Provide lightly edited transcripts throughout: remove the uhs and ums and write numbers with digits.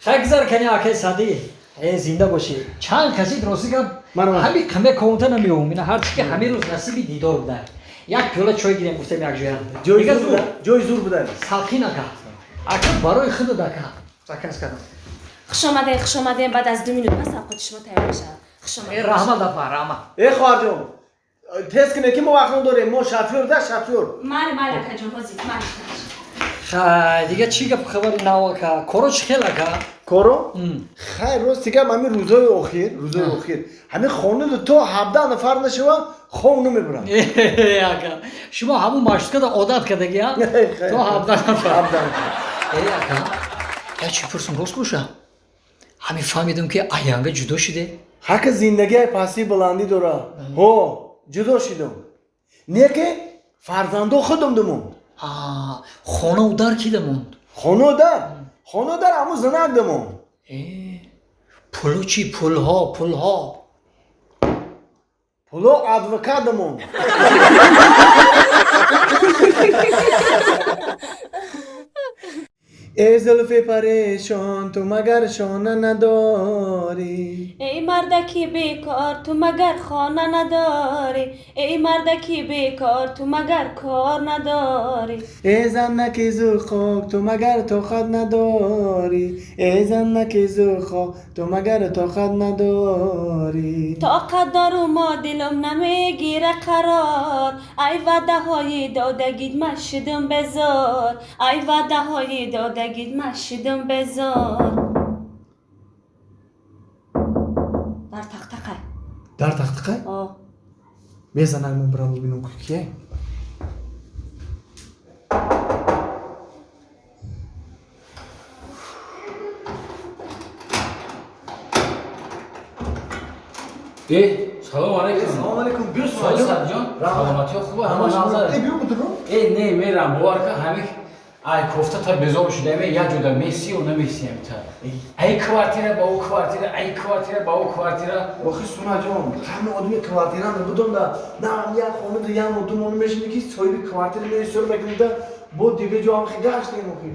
Хай гузар кани, акай Садӣ. Э, зинда бошӣ. Чанд каси рости гап, ҳами қаме комната намеём. Ина ҳарчи ки ҳамин рӯз насиби дидор буда. Як пиёла чой гирем, гуфтем, як ҷоя. Ҷои зур буда. Салқин, ака. Ака, барои худат, ака. Заказ кардам. Хуш омадем, хуш омадем. Баъд аз 2 минут пас авқоти шумо тайёр мешавад. Хуш омадем. Э, раҳмат, апа, раҳмат. Э, хоҳарҷон, тез кине, ки мо вақт надорем. Мо шофёр да, шофёр. Майли, майли, акаҷон, ҳозир, майли. Хай, дига чӣ гап, хабари нав, ака? Коро чӣ хел, ака? Коро хайр, рости гап, ҳамин рӯзои охир, рӯзои охир ҳамин хонада то 17 нафар нашава, хов намебурам. Ака, шумо ҳамун маршруткада одат кардаги, а? То 17 нафар. Э, ака, я чӣ пурсум, рост боша, ҳамин фаҳмидам, ки аянга ҷудо шуде. Ҳака зиндагиай пастӣ баландӣ дора. Ҳо, ҷудо шидам, не ки фарзандо худам думон. Хонау дар кида монд? Хону дар, хону дар ҳамун занак дамон. Пулу чӣ, пулҳо, пулҳо? Пуло адвокат дамон. Э, зулфи парешон, ту магар шона надорӣ? Эй мардаки бекор, ту магар хона надорӣ? Эй мардаки бекор, ту магар кор надорӣ? Э, занаки зурхок, ту магар тоқат надорӣ? Э, занаки зурхок, ту магар тоқат надорӣ? Тоқат дорум, дилам намегира қарор. Ай ваъдаҳои додагит, ман шудум безор. Ай ваъдаҳои додагит, ман шудум безор. Дар тақтақай. Дар тақтақай? О. Мезанам, ман бирам бибинам, ки кие. Э, салом алейкум. Салом алейкум, биё. Садиҷон, саломатиё хуба, ҳама нағз? Э, биё, бутуро. Э, не, мерам, бовар кун, ҳами ай кофта та безор шуда, ме як ҷода месию намесиям та. Ай квартира ба ӯ квартира, ай квартира ба ӯ квартира. Охи, Сунаҷон, ҳама одами квартира набудонда, на як хонада як мо ду моно мешини, ки соҳиби квартира меисор мекунида, бо дига ҷо ҳам гаштем, охи.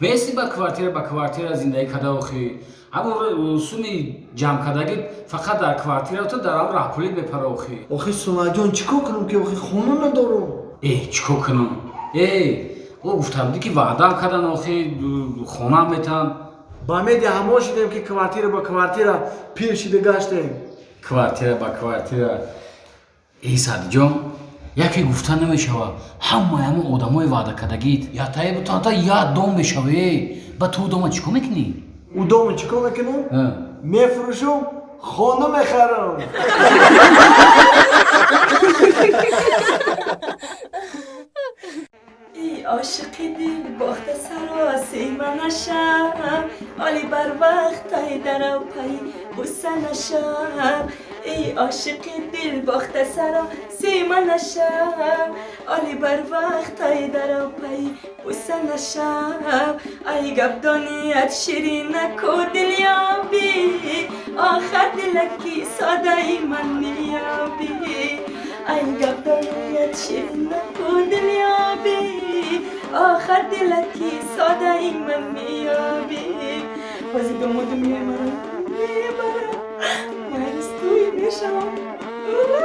Меси ба квартира ба квартира зиндагӣ карда, охи. Ҳамон суми ҷамъкардагӣ фақат дар квартира то дар ҳам раҳпулӣ мепара, охи. Охи, Сунаҷон, чӣ кор кунам, ки охи хона надорам? Э, чӣ кор кунам? Э, ӯ гуфта будӣ, ки ваъдаам кардан, охи, хонаам метаҳанд. Ба меди ҳамо шидем, ки квартира ба квартира пир шида гаштем. Квартира ба квартира. Э, Садиҷон, яке гуфта намешава, ҳамаи ҳамон одамои ваъдакардагит ятае бутата як дом мешава. Э, ба ту дома чӣ кор мекунӣ? Ӯ дома чӣ кор мекунам? Мефурӯшум, хона мехарам. Эй ошиқи дил бохта, саросима нашам. Оли барвақт ай дарав пай буса нашам. Эй ошиқи дил бохта, саросима нашам. Оли барвақт ай дарав пай буса нашам. Ай гапдоният ширинаку дилёбӣ, охар дилаки содаи ман меёбӣ. Ай гапдоният ширинаку дилёбӣ, охар дилаки содаи ман меёбӣ. Ҳозир домоду мебарам, мебарам, марстуй мешавам. Ура!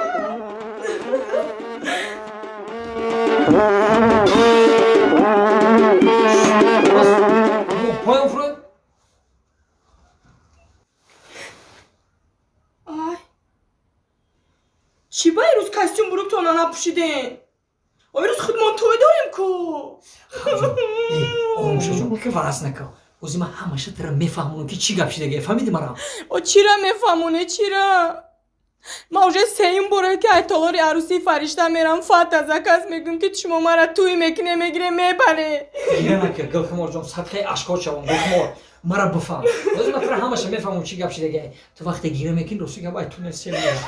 Поён фурӯд. Ай, чӣ ба ирӯз костюм буруктона напӯшидем? О, ирӯз худмон той дорем ку. Оромшаҷон, ки вараз накав. Ози ман ҳамаша тара мефаҳмонам, ки чӣ гап шидаге, фаҳмиди мара? О, чира мефаҳмоне, чира? Ман уже сеюм боре, ки ай толори арӯсии Фаришта мерам, фата заказ мекунам, ки шумо мара тӯй мекуне, мегире, мебаре. Гира накар, Гулхуморҷон, садқаи ашкор шавам, Гулхумор, мара бифаҳм. Ози ман тара ҳамаша мефаҳмам, чӣ гап шидаге. Ту вақте гира мекунӣ, рости гап, ай тунел сел мера,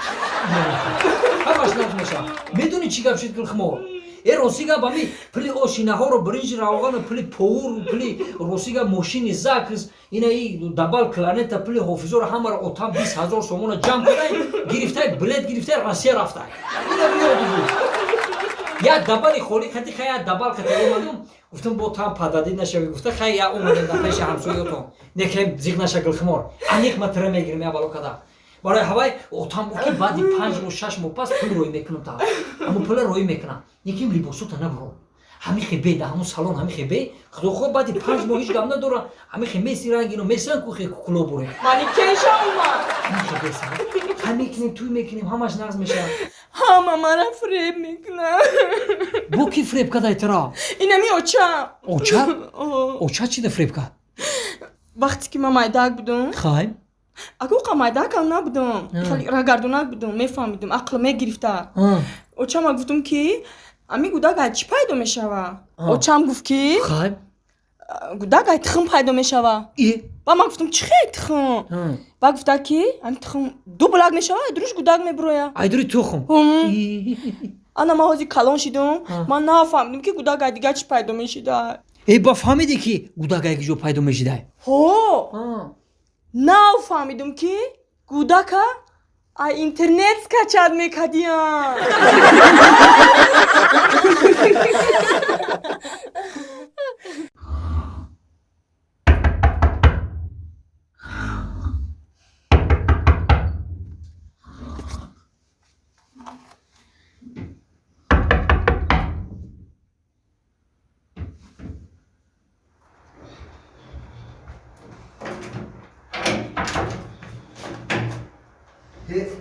ҳамаш нағз мешавад. Медонӣ, чӣ гап шид, Гулхумор? Э, рости гап, ами пули ошинаҳоро, биринҷи равғану пули повуру пули, рости гап, мошини закс ина и дабал кланета, пули ҳофизоро ҳамаро отам 20 000 сомона ҷамъ кардай, гирифтай, билет гирифтай, Россия рафтай. Ина биёду буд, як дабали холӣ хати, ха, як дабал хати омадум. Гуфтам бо там пададид нашавӣ, гуфта хай я омадем дар пеши ҳамсоётон. Некем зиқ наша Гулхумор. Аниқ ма тира мегирим я бало када. Барои ҳавай отам гуфт ки баъди 5 моҳ 6 моҳ пас пул рӯй мекунам та. Ҳамун пула рӯй мекунам. Неким либосота набуро. Ҳамихе бе да ҳамун салон ҳамихе бе. Худохоҳ баъди 5 моҳ ҳеҷ гап надора. Ҳамихе меси рангино месан кухе кукло буре. Манекенша омад. Ҳамихе беса. Хай мекунем, туй мекунем, ҳамаш нағз мешавад. Ҳама мара фреб мекунад. Бо ки фреб кадай туро? Инами оча. Оча? Оча чида фреб кард? Вақте ки ман майдак будум. Хай. Аку қа майдакам набудум. Хеле рагардонак будум, мефаҳмидум, ақл мегирифта. Очама гуфтум ки ами гудак ай чӣ пайдо мешава? Очам гуфт ки хай гудак ай тухм пайдо мешава. Ба ман гуфтум чӣ хел тухм? Ба гуфта ки ами тухм ду булак мешава, ай дуруш гудак мебуроя. Ай дури тухм. Ана ман ҳозир калон шидум, ман нафаҳмидум ки гудак ай дига чӣ пайдо мешида. Э ба фаҳмидӣ ки гудак ай киҷо пайдо мешидай? Ҳо. Нафаҳмидум ки гудака ай интернет скачать мекардиям.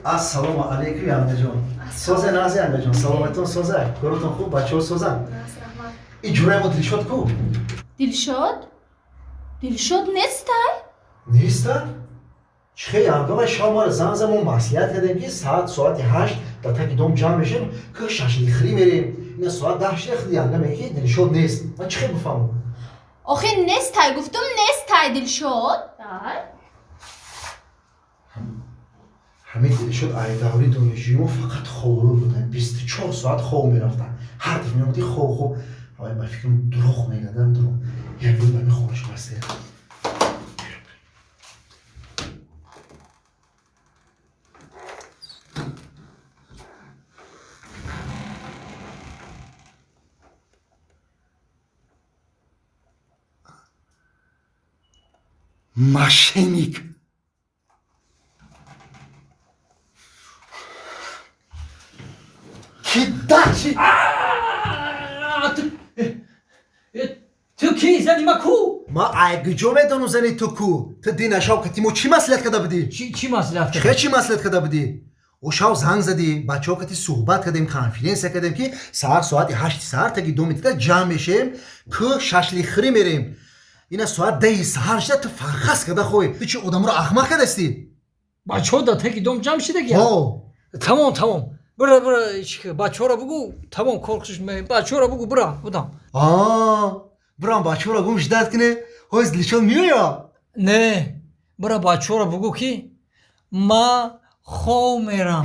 Ассалому алайкум янгаҷон. Созе назе янгаҷон, саломатон созе. Коротон хуб, бачаҳо созан. И ҷураи мо Дилшод ку? Дилшод? Дилшод нестай? Неста? Чӣ хел янга шав мара занг зад, мо маслиҳат кардем ки соати 8 дар таки дом ҷамъ мешем, ки шашлихӯрӣ мерем. Ина соат 10 шуда худи янга мегӯяд ки Дилшод нест. Ман чӣ хел бифаҳмам? Охи нестай, гуфтум нестай Дилшод. Ҳамин Дилшод ай даври донишҷӯи мо фақат хобрӯ буданд. 24 соат хоб мерафтанд. Ҳар дафъа меомадӣ хоб хоб. Ҳавай ба фикрам дурӯғ мегардам, дурӯғ. Як рӯз ба мехонаш басте. Мошенник! Кидачи! Ту ки зани ма ку? Ма ай куҷо медонам зани ту ку? Ту дина шав кати мо чӣ маслиҳат карда будӣ? Чӣ маслиҳат карда? Чӣ маслиҳат карда будӣ? О шав занг задӣ, бачаҳо кати суҳбат кардем, конференсия кардем ки саҳар соати 8 саҳар таги доми тида ҷамъ мешем, ку шашлихӯрӣ мерем. Ина соат 10 саҳар шуда ту фархас карда хоҳӣ. Ту чӣ одамро аҳмақ кардастӣ? Бачаҳо дар таги дом ҷамъ шидаги? Ҳо. Тамом, тамом. Бира, бира, бачаҳоро бугӯ, тамом кор хуш бачаҳоро бугӯ, бира, будам. Бирам бачаҳоро гум ждат куне, ҳоз Дилшод меоя? Не, бира бачаҳоро бугӯ ки ма хов мерам.